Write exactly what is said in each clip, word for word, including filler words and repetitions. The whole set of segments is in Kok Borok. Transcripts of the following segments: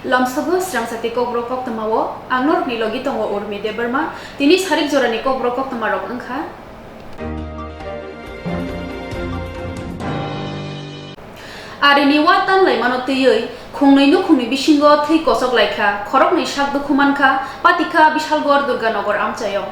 Lamsogo Srang Sati Kokborok koktwmao ang norokni logi tongo Urmi Debbarma. Tini sarik jorani kokborok koktwmarok wngkha. Arini wa tan laimano twiwi khungnwi nukhungni bisingo thwi kochok laikha, khoroknwi sak dukhu mankha, patikha Bishalgor Durganagar amchaio.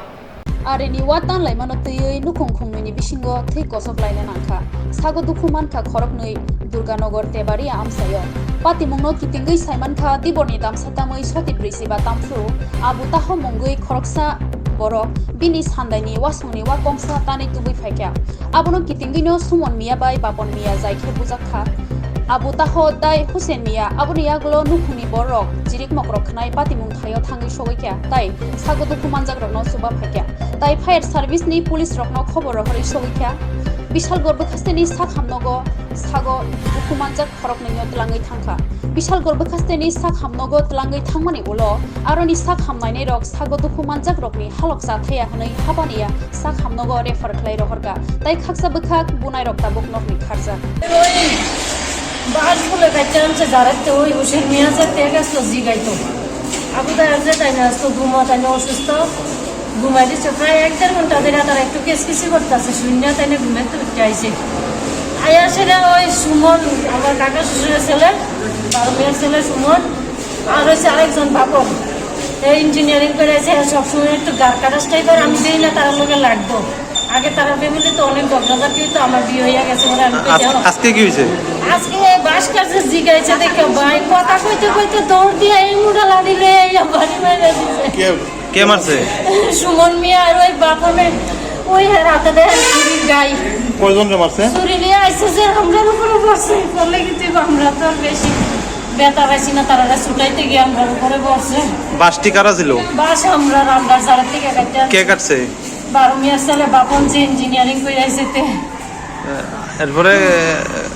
Arini wa tan laimano twiwi nukhung khungnwini bisingo thwi kochok laina nangkha. Sago dukhu mankha khoroknwi Durganagar Tebaria amchaio. Patimungno kitingwi saimankha, diborni damsa tamwi soti brwi siba tamphru, Abu Taho mungwi khoroksa borok bini sandaini wasongni wa kongsa tanwi tubui phaikha. Abono kitingwino Sumon Miya bai Bapon Miya jai khe bujak kha. Abu Taho tai Hussein Miya aboni yagulo nukhungni borok jirik mokrok khnai patimung thaio thangwi sogwi kha, tai sago dukhu manjakrokno chuba phaikha. Tai fire service ni police rokno khobor rohorwi sogwi kha. Bishalgor bwkhasteni sak hamnogo sago dukhu manjak khoroknwino twlangwi thangkha. Bishalgor bwkhasteni sak hamnogo twlangwi thangmani ulo aroni sak hamnainairok sago dukhu manjakrokni halok cha thaya hwnwi hapaniya sak hamnogo refer khlai rohorkha. Tai khaksa bwkhak bunairok tabuk nokni kharjak. ওই বাস বলে কাটতে আনছে যারাতে ওই হোসেন মিয়া যে ত্যাগ আসতো জিগাইতো। আবু তাহের যে তাই না আসতো ঘুমা তাই না অসুস্থ। ঘুমাই দিচ্ছে প্রায় এক দেড় ঘন্টা ধরে তারা একটু কেসকিসি করতেছে, শূন্য তাই না ঘুমের তো উঠে আইছে। আয়া সেটা ওই সুমন, আমার কাকা শ্বশুরের ছেলে, বারো মিয়ার ছেলে সুমন, আর হচ্ছে আরেকজন বাপন। এই ইঞ্জিনিয়ারিং করে আছে, সবসময় একটু গার কাটাস টাইপের, আমি দেই না তার লগে লাগতো। আগে তারা ফ্যামিলি তো অনেক ঝগড়াঝাটি হইতো, আমার বিয়ে হইয়া গেছে বলে আমি আজ-, কইছি, "হ্যাঁ।" আজকে কি হয়েছে? আজকে এই বাস কাছে জিগাইছে দেখে ভাই কথা কইতে কইতে দৌড় দিয়ে এই মুঠা লাড়ি লয়ে এই বাড়ি বাইরে দিছে। কে, কে মারছে? সুমন মিয়া আর ওই বাপনে ওই রাতে দেখেন চুরির গাই। কয়জনকে মারছে? চুরি নিয়ে আইছে যে আমরার উপরে পড়ছে, বলে কিন্তু আমরা তো আর বেশি বেতা পাইছি না, তারা ছুটাইতে গিয়ে আমরার উপরে পড়ছে। বাসটি কারা ছিল? বাস আমরা রান্নার জায়গা থেকে কাটতে আনছি। কে কাটছে? বারো মিয়ার ছেলে বাপন যে ইঞ্জিনিয়ারিং করে আইছে তে। এরপরে,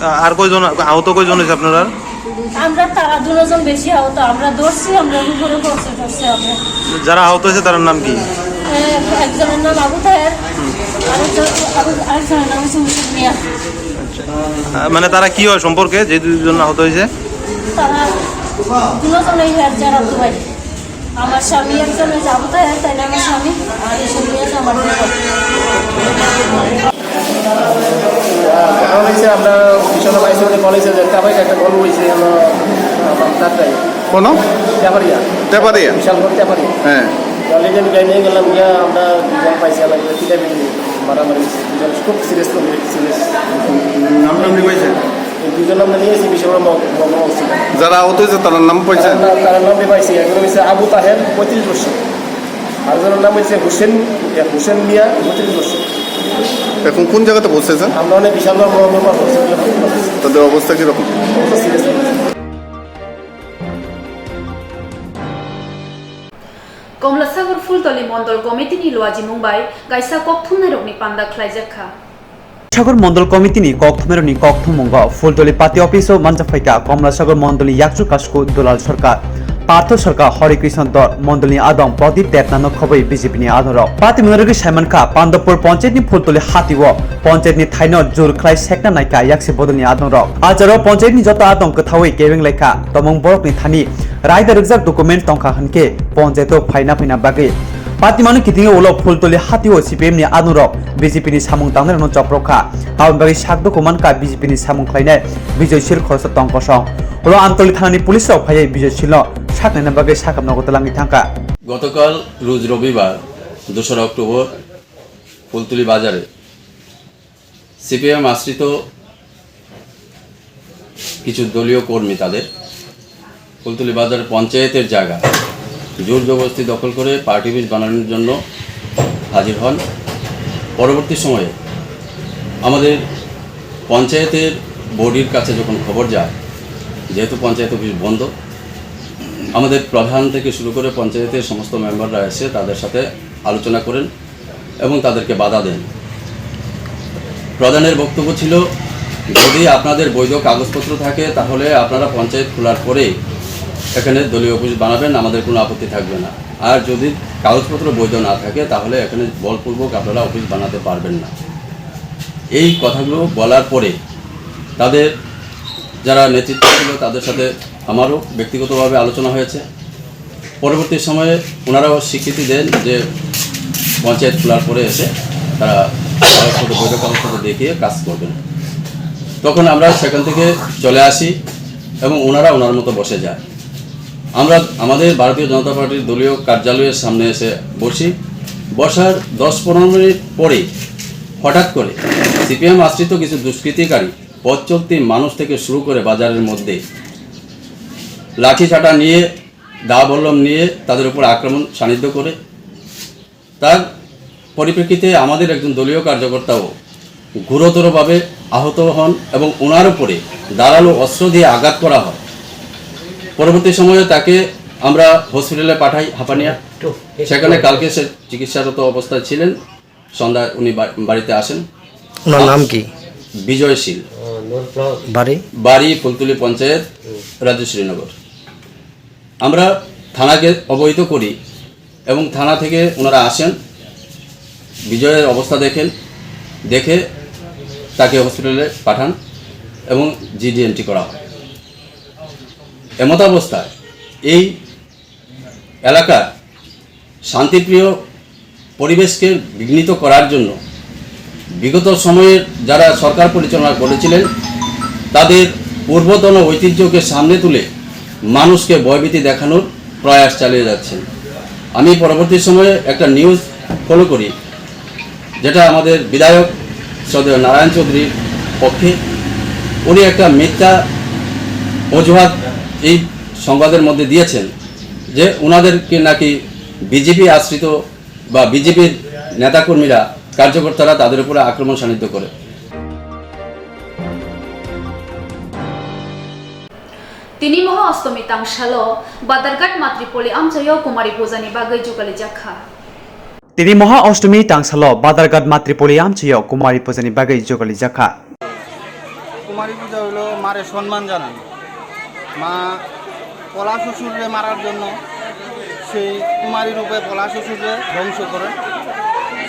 আহ, আর কয়জন আহত, কয়জন হয়েছে আপনারা? আমরা তারা দুজন বেশি আহত, আমরা ধরছি, আমরা উপরে পড়ছে, ধরছে আমরা। যারা আহত হয়েছে তার নাম কি? এ, একজনের নাম আবু তাহের, আরেকজন, আবু, আরেকজনের নাম হচ্ছে মুর্শিদ মিয়া। আহ, মানে তারা কি হয় সম্পর্কে, যে দুইজন আহত হয়েছে? তারা দুজনেই হেড যারা দুবাই। আমার স্বামী একজন ওই যে আবু তাহের, তাই না আমার স্বামী, আর এই স্বামী আছে আমার দুজন। ঘটনা হয়েছে, আমরা বিশ্বনাথ হাই স্কুল কলেজে যে কাবাই একটা গল্প হয়েছে, হলো, আহ, তার তাই। কোনো? তেপারিয়া। তেপারিয়া? বিশালগড় তেপারিয়া। হ্যাঁ। কলেজে আমি গাড়ি নিয়ে গেলাম, গিয়া আমরা দুজন পাইছি, আমার পিটাপিটি মারামারি হয়েছে, দুজন খুব সিরিয়াস, সিরিয়াস। নাম টাম কি হয়েছে? এই দুজন আমরা নিয়ে এসে বিশালগড় ম-, ম-, ম-, হসপিটাল। যারা আহত হয়েছে তাদের নাম পাইছেন? তারা নাম, তারা নাম পাইছি, একজন হচ্ছে আবু তাহের, পঁয়ত্রিশ বছর। আরেকজনের নাম হচ্ছে হোসেন, ইয়া, হোসেন মিয়া, পঁয়ত্রিশ বছর। এখন কোন জায়গাতে পৌঁছেছেন? আমরা অনেক বিশাল বড় বড় বড় হসপিটালে ভর্তি করছি। তাদের অবস্থা কিরকম? অবস্থা serious. Komlasagor Phultoli Mondol Committee ni luajimung bai kaisa kokthumnairokni panda khlaijak kha. Sagor Mondol Committee ni kokthumnairokni kokthummungo Phultoli Party Office o manjak phaikha Komlasagor Mondol ni yakchu kasku Dulal Sarkar, Partho Sarkar, Hori Krishna Dor, Mondol ni adong Pradip Debnath no khobwi B J P ni adongrok. Party mwnarogwi saimankha Pandopur Panchayat ni Phultoli hati o Panchayat ni thaino jur khlai sekna naikha yaksi bodol ni adongrok. Acharo Panchayat ni joto adong kwthawi kebeng laikha, tomung borok ni thani raida rwkjak document tongkha hwnkhe Panchayat o phaina phaina bagwi. Patimano kiting ulo Phultoli hati o C P M ni adongrok B J P ni samung tangnai rokno choprok kha. Aboni bagwi sak dukhu mankha B J P ni samung khlainai Bijoy Sil khoroksa tong kosong. Ulo Amtoli thana ni police rok phaiwi Bijoy Sil no sak naina bagwi sakam nogo twlangwi thangkha. গতকাল রোজ রবিবার দোসরা অক্টোবর ফুলতলি বাজারে সিপিএম আশ্রিত কিছু দলীয় কর্মী তাদের ফুলতলি বাজার পঞ্চায়েতের জায়গা জোর জবরদস্তি দখল করে পার্টি অফিস বানানোর জন্য হাজির হন। পরবর্তী সময়ে আমাদের পঞ্চায়েতের বডির কাছে যখন খবর যায়, যেহেতু পঞ্চায়েত অফিস বন্ধ, আমাদের প্রধান থেকে শুরু করে পঞ্চায়েতের সমস্ত মেম্বাররা এসে তাদের সাথে আলোচনা করেন এবং তাদেরকে বাধা দেন। প্রধানের বক্তব্য ছিল, যদি আপনাদের বৈধ কাগজপত্র থাকে, তাহলে আপনারা পঞ্চায়েত খোলার পরে এখানে দলীয় অফিস বানাবেন, আমাদের কোনো আপত্তি থাকবে না। আর যদি কাগজপত্র বৈধ না থাকে, তাহলে এখানে বলপূর্বক আপনারা অফিস বানাতে পারবেন না। এই কথাগুলো বলার পরে তাদের যারা নেতৃত্ব ছিল, তাদের সাথে আমারও ব্যক্তিগতভাবে আলোচনা হয়েছে। পরবর্তী সময়ে ওনারাও স্বীকৃতি দেন যে পঞ্চায়েত খোলার পরে এসে তারা কাগজপত্র, বৈধ কাগজপত্র দেখিয়ে কাজ করবেন। তখন আমরা সেখান থেকে চলে আসি এবং ওনারা ওনার মতো বসে যান। আমরা আমাদের ভারতীয় জনতা পার্টির দলীয় কার্যালয়ের সামনে এসে বসি। বসার দশ পনেরো মিনিট পরে হঠাৎ করে সিপিএম আশ্রিত কিছু দুষ্কৃতিকারী পথ চলতি মানুষ থেকে শুরু করে বাজারের মধ্যে লাঠিচাটা নিয়ে, দা বল্লম নিয়ে তাদের উপর আক্রমণ সানিধ্য করে। তার পরিপ্রেক্ষিতে আমাদের একজন দলীয় কার্যকর্তাও গুরুতরভাবে আহত হন এবং ওনার উপরে ধারালো অস্ত্র দিয়ে আঘাত করা হয়। পরবর্তী সময়ে তাকে আমরা হসপিটালে পাঠাই হাপানিয়া। সেখানে কালকে সে চিকিৎসারত অবস্থায় ছিলেন। সন্ধ্যায় উনি বা-, বাড়িতে আসেন। ওনার নাম কি? বিজয় শীল। বাড়ি? বাড়ি ফুলতলি পঞ্চায়েত, রাজু শ্রীনগর। আমরা থানাকে অবহিত করি এবং থানা থেকে ওনারা আসেন, বিজয়ের অবস্থা দেখেন, দেখে তাকে হসপিটালে পাঠান এবং জিডি এন্ট্রি করা হয়। এমতাবস্থায় এই এলাকার শান্তিপ্রিয় পরিবেশকে বিঘ্নিত করার জন্য বিগত সময়ে যারা সরকার পরিচালনা করেছিলেন, তাদের পূর্বতন ঐতিহ্যকে সামনে তুলে মানুষকে ভয়ভীতি দেখানোর প্রয়াস চালিয়ে যাচ্ছেন। আমি পরবর্তী সময়ে একটা নিউজ ফলো করি, যেটা আমাদের বিধায়ক শ্রদ্ধেয় নারায়ণ চৌধুরীর পক্ষে। উনি একটা মিথ্যা অজুহাত এই সংবাদের মধ্যে দিয়েছেন যে ওনাদেরকে নাকি বিজেপি আশ্রিত বা বিজেপির নেতাকর্মীরা, কার্যকর্তারা তাদের উপরে আক্রমণ সানিধ্য করে। Tini Moha Ostomi tangsalo Badarghat Matripoli amchaio Kumari Pujani bagwi jugali jakha. Tini Moha Ostomi tangsalo Badarghat Matripoli amchaio Kumari Pujani bagwi jugali jakha. কুমারী পূজা হলো মারে সম্মান জানানো। মা পলা শ্বশুররে মারার জন্য সেই কুমারী রূপে পলা শ্বশুররে ধ্বংস করে,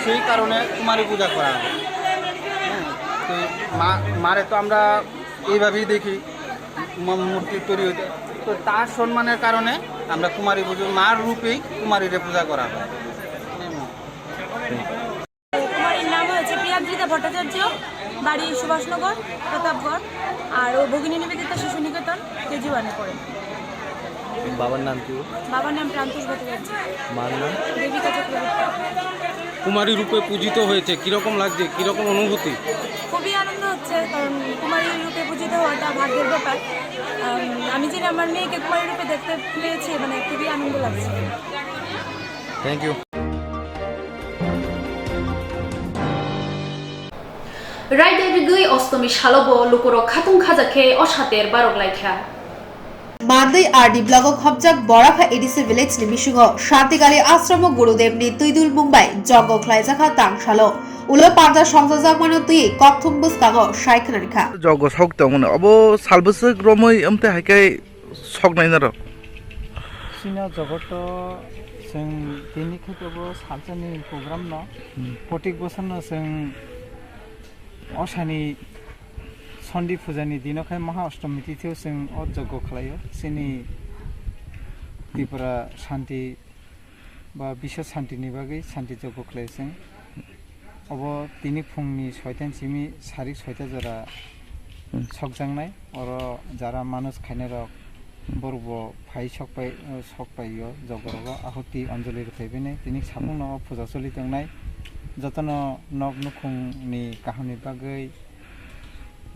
সেই কারণে কুমারী পূজা করা হয়। হ্যাঁ, তো মা, মারে তো আমরা এইভাবেই দেখি, মা মূর্তি তৈরি হইতে। তো তার সম্মানের কারণে আমরা কুমারী পুজো, মার রূপেই কুমারীরে পূজা করা হয়। কুমারীর নাম হয়েছে প্রিয়াদ্রিতা ভট্টাচার্য, বাড়ি সুভাষনগর, প্রতাপগড়। আর ও ভগিনী নিবেদিতা শিশু নিকেতন, কেজি ওয়ানে পড়ে। বাবার নাম কি? বাবার নাম প্রান্তুষ ভট্টাচার্য। মার নাম? দেবিকা চক্রবর্তী। কুমারী রূপে পূজিত হয়েছে, কিরকম লাগছে, কিরকম অনুভূতি? খুবই আনন্দ হচ্ছে, কারণ কুমারী রূপে পূজিত হওয়াটা ভাগ্যের ব্যাপার। আম, আমি যে আমার মেয়েকে কুমারী রূপে দেখতে পেয়েছি, মানে, খুবই আনন্দ লাগছে। Thank you. Raida rigwi Ostomi salobo lukurok khatung khaja khe o sater barok laikha. Mandwi R D block o khopjak Borakha A D C village ni bisingo Shantikali ashram o Gurudev ni twidul mung bai jogo khlaijakha tangsalo. Ulo panda songjajakmano twi kokthum bwskango sai khwnarikha. Jogo sok tongmani obo salbwswk romwi amtwi hai khe soknai norok. Chini jogoto chwng tini khe bo salsani program no, hmm, protek bosor no chwng o sani Sondi puja ni dino khe Maha Ashtomi tithio chwng o jogo khlaio. Chini Tripura shanti ba biswa shanti ni bagwi shanti jogo khlai chwng. Obo tini phungni soita ni simi sarik soita jora, hmm, sokjaknai. Oro jara manus khainai rok, hmm, borok bo phai sok pai, sok pai o jogo rogo ahuti anjali rwphai bini tini, hmm, saphung no o puja choli tongnai. Jotono nok nukhung ni kaham ni bagwi,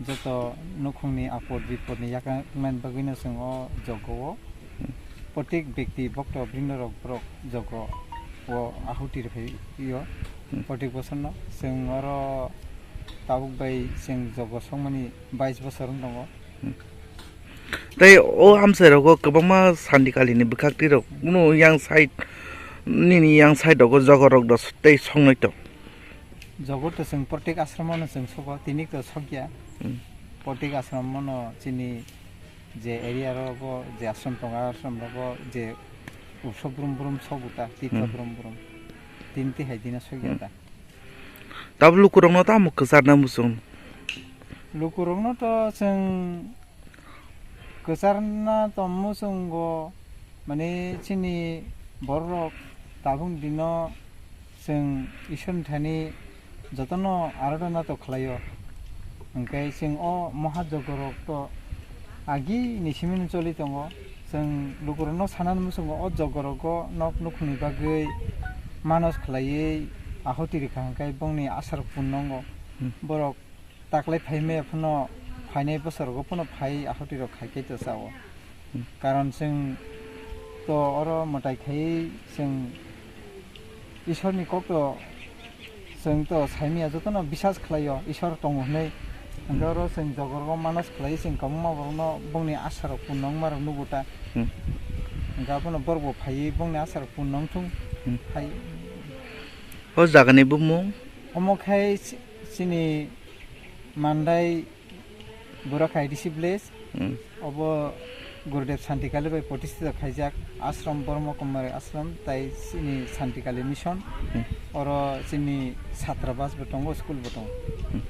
joto nukhung ni apod bipod ni yakang nani bagwi no chwng o jogo o, hmm, protek bekti bokto brindo rok borok jogo o ahuti rwphai o, hmm, protek bosor no. Chwng oro tabuk bai chwng jogo sokmani bais bosor wng tongo. Hmm. Tei o amchai rogo kwbangma Sandi Kali ni bwkhak twi rok, kunu yang side, nini yang side rogo jogo rok dos tei songnai tong. Jogo to chwng protek ashram no chwng sogo, tini to sokya. Hmm. Protek ashram no chini je area rogo je ashram tongo, ashram rogo je utsob brum brum sogo ta, titha, hmm, brum brum. Tini tihai dino sokya, hmm, ta. Tabuk lukurokno tamo kwcharna muchung? Lukurokno to chwng Kwcharna tongmung chwng go, mane chini bororok tabuk dino chwng Ishwarni thani jotono aradhana to khlaio. Hwnkhe chwng o moha jogorok to agi ni simi no choli tongo. Chwng lukurokno sanani muchungo o jogorogo nok nukhungni bagwi manos khlaiwi ahuti rikha hwnkhe bongni asarok punno wngo. Hmm. Borok taklai phaimaya phano, phainai bosorogo phano phai ahutirok khai khe to chao. Hmm. Karon chwng to oro mwtai khaiwi chwng Ishwarni kok to chwng to saimaya, jotono bisas khlaio Ishwar tongo hwnwi. Hwnkhe oro chwng jogorogo manos khlaiwi chwng kwbangma borokno bongni asarok punno wngmarok nugo ta. Hmm. Hwnkhe abono borokbo phaiwi bongni asarok punno wngthung. Hmm. Hai. O jagani bumung? Omo khai chi-, chini Mandai Borok hai D C village. Hmm. Obo Gurudev Santikali bai protistito khaijak ashram, Borma Kumari ashram, tai chini Santikali mission. Hmm. Oro chini chhatrabas bo tongo, school bo tongo. Hmm.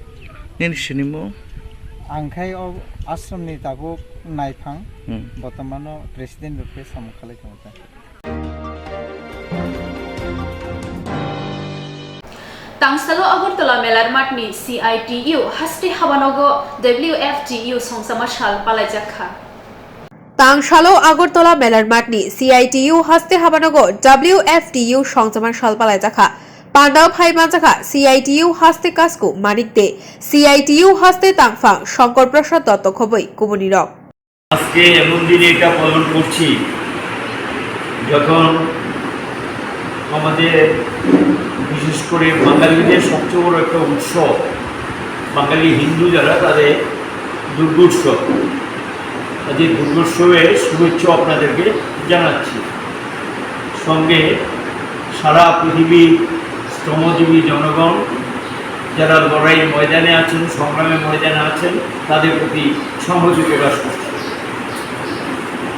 Nini sinimung? Ang khai o ashram ni tabuk naiphang, hmm, botomano president rok khe samung khalai tongo ta. Tangsalo Agartala Melar Mathni C I T U haste habanogo W F T U songchama sal palaijak kha. Tangsalo Agartala Melar Mathni C I T U haste habanogo W F T U songchama sal palaijak kha. Pandao phai manjakha C I T U haste kasku Manik de, C I T U haste tangphang Shankar Prasad Dotto khobwi kubunirok. আজকে এমন দিনে এটা পালন করছি, যখন আমাদের, বিশেষ করে বাঙালিদের সবচেয়ে বড় একটা উৎসব, বাঙালি হিন্দু যারা, তাদের দুর্গোৎসব। আজকে দুর্গোৎসবের শুভেচ্ছা আপনাদেরকে জানাচ্ছি। সঙ্গে সারা পৃথিবীর শ্রমজীবী জনগণ, যারা লড়াই ময়দানে আছেন, সংগ্রামে ময়দানে আছেন, তাদের প্রতি সংহতি প্রকাশ করছি।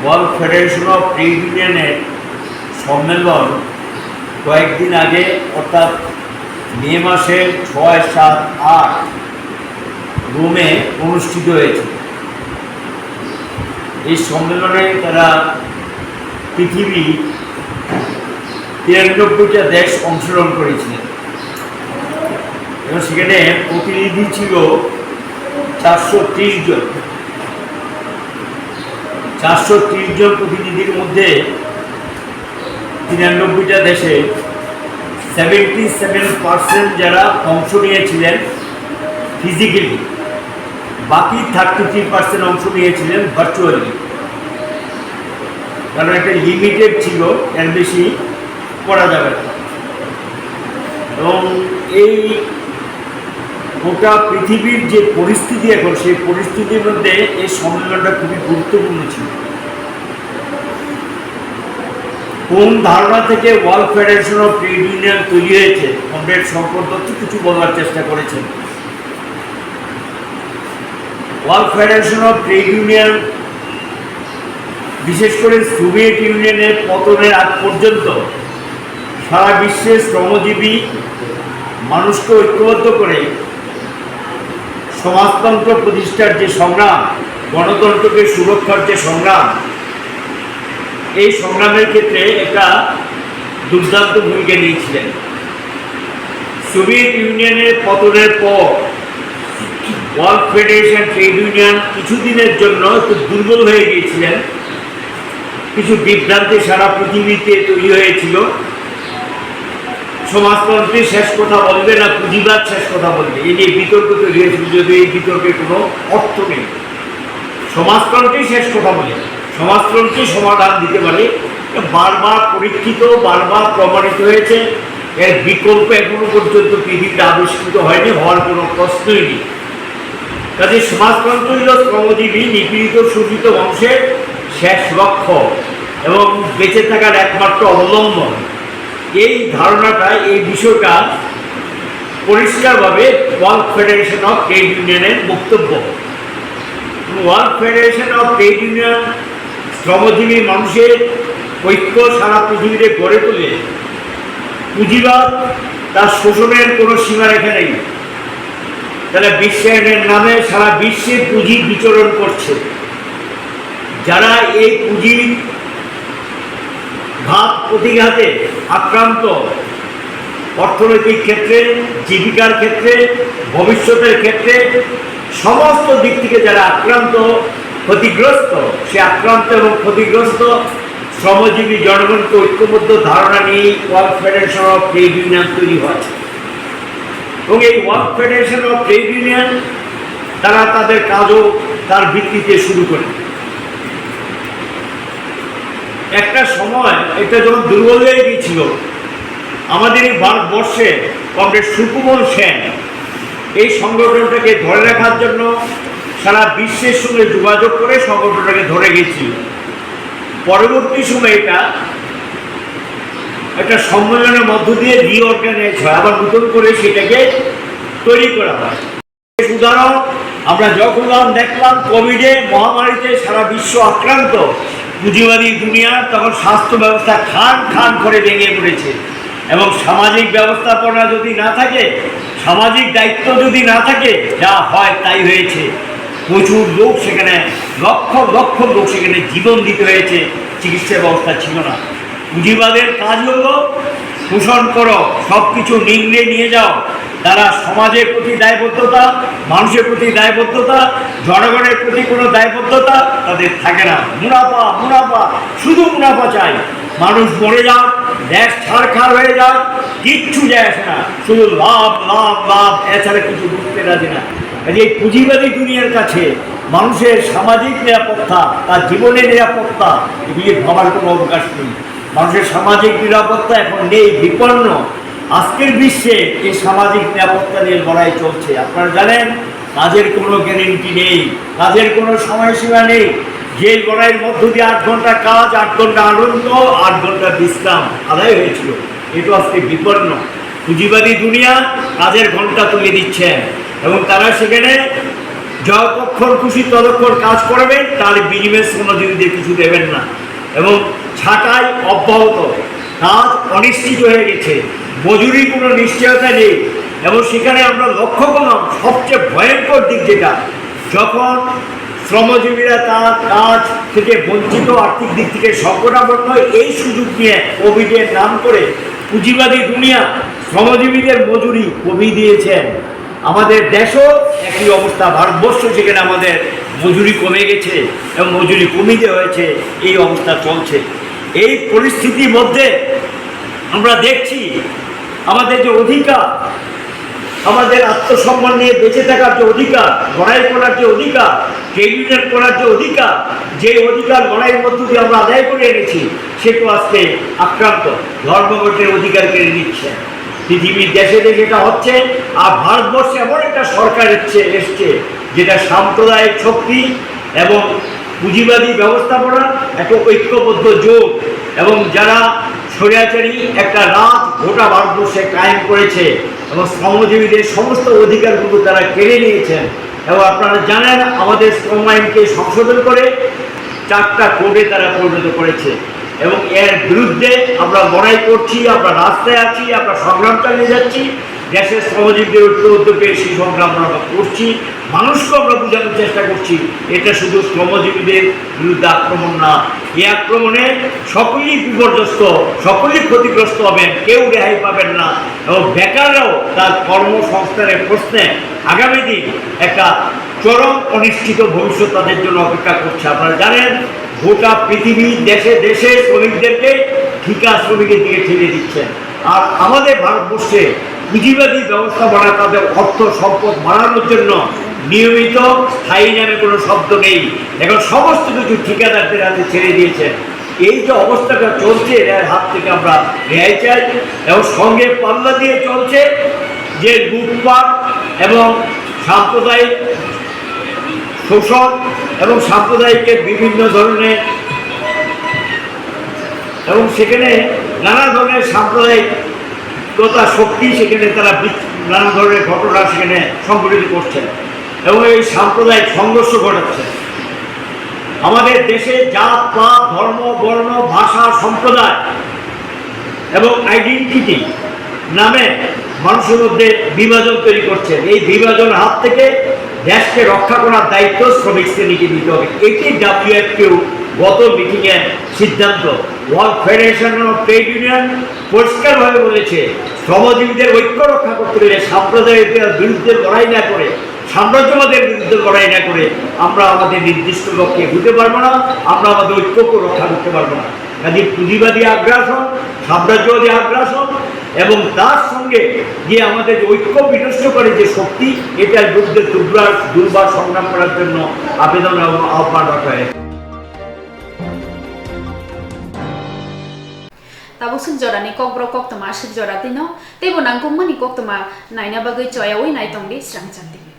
ওয়ার্ল্ড ফেডারেশন অফ ট্রেড ইউনিয়নের সম্মেলন কয়েকদিন আগে, অর্থাৎ মে মাসের ছয়, সাত, আট রোমে অনুষ্ঠিত হয়েছে। এই সম্মেলনে তারা পৃথিবী তিরানব্বইটা দেশ অংশগ্রহণ করেছিলেন এবং সেখানে প্রতিনিধি ছিল চারশো ত্রিশ জন। চারশো ত্রিশ জন প্রতিনিধির মধ্যে তিরানব্বইটা দেশে সেভেন্টি সেভেন পার্সেন্ট যারা অংশ নিয়েছিলেন ফিজিক্যালি, বাকি থার্টি থ্রি পার্সেন্ট অংশ নিয়েছিলেন ভার্চুয়ালি। কারণ একটা লিমিটেড ছিল, এর বেশি করা যাবে না। এবং এই গোটা পৃথিবীর যে পরিস্থিতি এখন, সেই পরিস্থিতির মধ্যে এই সম্মেলনটা খুবই গুরুত্বপূর্ণ ছিল। কোন ধারণা থেকে world federation of trade union তৈরি হয়েছে, কমরেড শঙ্কর দত্ত কিছু বলার চেষ্টা করেছেন। World federation of trade union, বিশেষ করে সোভিয়েত ইউনিয়নের পতনের আগ পর্যন্ত সারা বিশ্বের শ্রমজীবী মানুষকে ঐক্যবদ্ধ করে সমাজতন্ত্র প্রতিষ্ঠার যে সংগ্রাম, গণতন্ত্রকে সুরক্ষার যে সংগ্রাম, এই সংগ্রামের ক্ষেত্রে একটা দুর্দান্ত ভূমিকা নিয়েছিলেন। সোভিয়েত ইউনিয়নের পতনের পর ওয়ার্ল্ড ফেডারেশন ট্রেড ইউনিয়ন কিছুদিনের জন্য একটু দুর্বল হয়ে গিয়েছিলেন। কিছু বিভ্রান্তি সারা পৃথিবীতে তৈরি হয়েছিল। সমাজতন্ত্রই শেষ কথা বলবে না পুঁজিবাদ শেষ কথা বলবে, এই নিয়ে বিতর্ক তৈরি হয়েছিল, যদিও এই বিতর্কের কোনো অর্থ নেই। সমাজতন্ত্রই শেষ কথা বলে, সমাজতন্ত্রই সমাধান দিতে পারে। বারবার পরীক্ষিত, বারবার প্রমাণিত হয়েছে, এর বিকল্প এখনো পর্যন্ত পৃথিবীতে আবিষ্কৃত হয়নি, হওয়ার কোনো প্রশ্নই নেই। কাজে সমাজতন্ত্র হল শ্রমজীবী, নিপীড়িত, শোষিত মানুষের শেষ লক্ষ্য এবং বেঁচে থাকার একমাত্র অবলম্বন। এই ধারণাটা, এই বিষয়টা পরিষ্কারভাবে ওয়ার্ল্ড ফেডারেশন অফ ট্রেড ইউনিয়নের বক্তব্য। World federation of trade union শ্রমজীবী মানুষের ঐক্য সারা পৃথিবীতে গড়ে তোলে। পুঁজিবাদ, তার শোষণের কোনো সীমারেখা নেই। তাহলে বিশ্বায়নের নামে সারা বিশ্বে পুঁজি বিচরণ করছে। যারা এই পুঁজির ঘাত প্রতিঘাতে আক্রান্ত, অর্থনৈতিক ক্ষেত্রে, জীবিকার ক্ষেত্রে, ভবিষ্যতের ক্ষেত্রে সমস্ত দিক থেকে যারা আক্রান্ত, ক্ষতিগ্রস্ত, সে আক্রান্ত এবং ক্ষতিগ্রস্ত শ্রমজীবী জনগণকে ঐক্যবদ্ধ ধারণা নিয়েই world federation of trade union তৈরি হয়। এবং এই world federation of trade union তারা তাদের কাজও তার ভিত্তিতে শুরু করে। একটা সময় এটা যখন দুর্বল হয়ে গিয়েছিল, আমাদের এই ভারতবর্ষে কমরেড সুকুমল সেন এই সংগঠনটাকে ধরে রাখার জন্য সারা বিশ্বের সঙ্গে যোগাযোগ করে সংগঠনটাকে ধরে গেছিল। পরবর্তী সময়ে এটা একটা সম্মেলনের মধ্য দিয়ে রিঅর্গানাইজ হয়, আবার নতুন করে সেটাকে তৈরি করা হয়। উদাহরণ, আমরা যখন দেখলাম কোভিডে মহামারীতে সারা বিশ্ব আক্রান্ত, পুঁজিবাদী দুনিয়া তখন স্বাস্থ্য ব্যবস্থা খান খান করে ভেঙে পড়েছে। এবং সামাজিক ব্যবস্থাপনা যদি না থাকে, সামাজিক দায়িত্ব যদি না থাকে, যা হয় তাই হয়েছে। প্রচুর লোক সেখানে, লক্ষ লক্ষ লোক সেখানে জীবন দিতে হয়েছে, চিকিৎসা ব্যবস্থা ছিল না। পুঁজিবাদের কাজ হলো শোষণ করো, সব কিছু নিংড়ে নিয়ে যাও। তারা সমাজের প্রতি দায়বদ্ধতা, মানুষের প্রতি দায়বদ্ধতা, জনগণের প্রতি কোনো দায়বদ্ধতা তাদের থাকে না। মুনাফা, মুনাফা, শুধু মুনাফা চাই। মানুষ মরে যাক, দেশ ছারখার হয়ে যাক, কিচ্ছু যায় আসে না, শুধু লাভ, লাভ, লাভ, এছাড়া কিছু বুঝতে রাজি না। কাজে এই পুঁজিবাদী দুনিয়ার কাছে মানুষের সামাজিক নিরাপত্তা, তার জীবনের নিরাপত্তা, এগুলি ভাবার কোনো অবকাশ নেই। মানুষের সামাজিক নিরাপত্তা এখন নেই, বিপন্ন। আজকের বিশ্বে এই সামাজিক নিরাপত্তা নিয়ে লড়াই চলছে। আপনারা জানেন, কাজের কোনো গ্যারেন্টি নেই, কাজের কোনো সময়সীমা নেই। যে লড়াইয়ের মধ্য দিয়ে আট ঘন্টা কাজ, আট ঘন্টা আনন্দ, আট ঘন্টা বিশ্রাম আদায় হয়েছিল, এ তো আজকে বিপন্ন। পুঁজিবাদী দুনিয়া কাজের ঘন্টা তুলে দিচ্ছেন এবং তারা সেখানে যতক্ষণ খুশি ততক্ষণ কাজ করবেন, তার বিনিময়ে শ্রমজীবীদের কিছু দেবেন না। এবং ছাঁটাই অব্যাহত, কাজ অনিশ্চিত হয়ে গেছে, মজুরির কোনো নিশ্চয়তা নেই। এবং সেখানে আমরা লক্ষ্য করলাম সবচেয়ে ভয়ঙ্কর দিক যেটা, যখন শ্রমজীবীরা তার কাজ থেকে বঞ্চিত, আর্থিক দিক থেকে সংকটাপন্ন, এই সুযোগ নিয়ে কোভিডের নাম করে পুঁজিবাদী দুনিয়া শ্রমজীবীদের মজুরি কমিয়ে দিয়েছেন। আমাদের দেশও একই অবস্থা, ভারতবর্ষ, যেখানে আমাদের মজুরি কমে গেছে এবং মজুরি কমিয়ে দেওয়া হয়েছে, এই অবস্থা চলছে। এই পরিস্থিতির মধ্যে আমরা দেখছি আমাদের যে অধিকার, আমাদের আত্মসম্মান নিয়ে বেঁচে থাকার যে অধিকার, লড়াই করার যে অধিকার, ট্রেড ইউনিয়ন করার যে অধিকার, যে অধিকার লড়াইয়ের মধ্য দিয়ে আমরা আদায় করে এনেছি, সে তো আজকে আক্রান্ত, ধর্মঘটের অধিকার কেড়ে নিচ্ছে। পৃথিবীর দেশে দেশে এটা হচ্ছে। আর ভারতবর্ষে এমন একটা সরকার এসছে, এসছে যেটা সাম্প্রদায়িক শক্তি এবং পুঁজিবাদী ব্যবস্থাপনা, একটা ঐক্যবদ্ধ জোট, এবং যারা স্বৈরাচারী একটা রাজ গোটা ভারতবর্ষে কায়েম করেছে এবং শ্রমজীবীদের সমস্ত অধিকারগুলো তারা কেড়ে নিয়েছেন। এবং আপনারা জানেন, আমাদের শ্রম আইনকে সংশোধন করে চারটা কোডে তারা পরিণত করেছে এবং এর বিরুদ্ধে আমরা লড়াই করছি, আমরা রাস্তায় আছি, আমরা সংগ্রাম চালিয়ে যাচ্ছি। দেশের শ্রমজীবীদের ঐক্য উদ্যোগে সেই সংগ্রাম আমরা করছি, মানুষকে আমরা বোঝানোর চেষ্টা করছি। এটা শুধু শ্রমজীবীদের বিরুদ্ধে আক্রমণ না, এই আক্রমণে সকলেই বিপর্যস্ত, সকলেই ক্ষতিগ্রস্ত হবেন, কেউ রেহাই পাবেন না। এবং বেকাররাও তার কর্মসংস্থানের প্রশ্নে আগামী দিন একটা চরম অনিশ্চিত ভবিষ্যৎ তাদের জন্য অপেক্ষা করছে। আপনারা জানেন, গোটা পৃথিবী দেশে দেশে শ্রমিকদেরকে ঠিকা শ্রমিকের দিকে ঠেলে দিচ্ছেন। আর আমাদের ভারতবর্ষে পুঁজিবাদী ব্যবস্থাপনা তাদের অর্থ সম্পদ বাড়ানোর জন্য নিয়মিত স্থায়ী নামে কোনো শব্দ নেই। এখন সমস্ত কিছু ঠিকাদারদের হাতে ছেড়ে দিয়েছেন। এই যে অবস্থাটা চলছে, এর হাত থেকে আমরা রেহাই চাই। এবং সঙ্গে পাল্লা দিয়ে চলছে যে লুটপাট এবং সাম্প্রদায়িক শোষণ এবং সাম্প্রদায়িকের বিভিন্ন ধরনের, এবং সেখানে নানা ধরনের সাম্প্রদায়িকতা শক্তি সেখানে তারা বি-, নানা ধরনের ঘটনা সেখানে সংঘটিত করছেন এবং এই সাম্প্রদায়িক সংঘর্ষ ঘটাচ্ছেন। আমাদের দেশে জাত, পাত, ধর্ম, বর্ণ, ভাষা, সম্প্রদায় এবং আইডেন্টিটি নামে মানুষের মধ্যে বিভাজন তৈরি করছেন। এই বিভাজন হাত থেকে দেশকে রক্ষা করার দায়িত্ব শ্রমিক শ্রেণীকে নিতে হবে। এটি ডাব্লিউএফপিউ গত মিটিং এ সিদ্ধান্ত, world federation of trade union পরিষ্কারভাবে বলেছে, শ্রমজীবীদের ঐক্য রক্ষা করতে গেলে সাম্প্রদায়িকতার বিরুদ্ধে লড়াই না করে, সাম্রাজ্যবাদের বিরুদ্ধে লড়াই না করে আমরা আমাদের নির্দিষ্ট লক্ষ্যে এগোতে পারবো না, আমরা আমাদের ঐক্যকে রক্ষা করতে পারবো না। কাজে পুঁজিবাদী আগ্রাসন, সাম্রাজ্যবাদী আগ্রাসন এবং তার সঙ্গে যে আমাদের যে ঐক্য বিনষ্ট করে যে শক্তি, এটার বিরুদ্ধে দুর্বার দুর্বার সংগ্রাম করার জন্য আবেদন এবং আহ্বান রাখা হয়। Tabuk swk jorani kokborok koktwma swk jora twino teibo nangkukmani koktwma naina bagwi choyaui naitongdi Srangchand T V.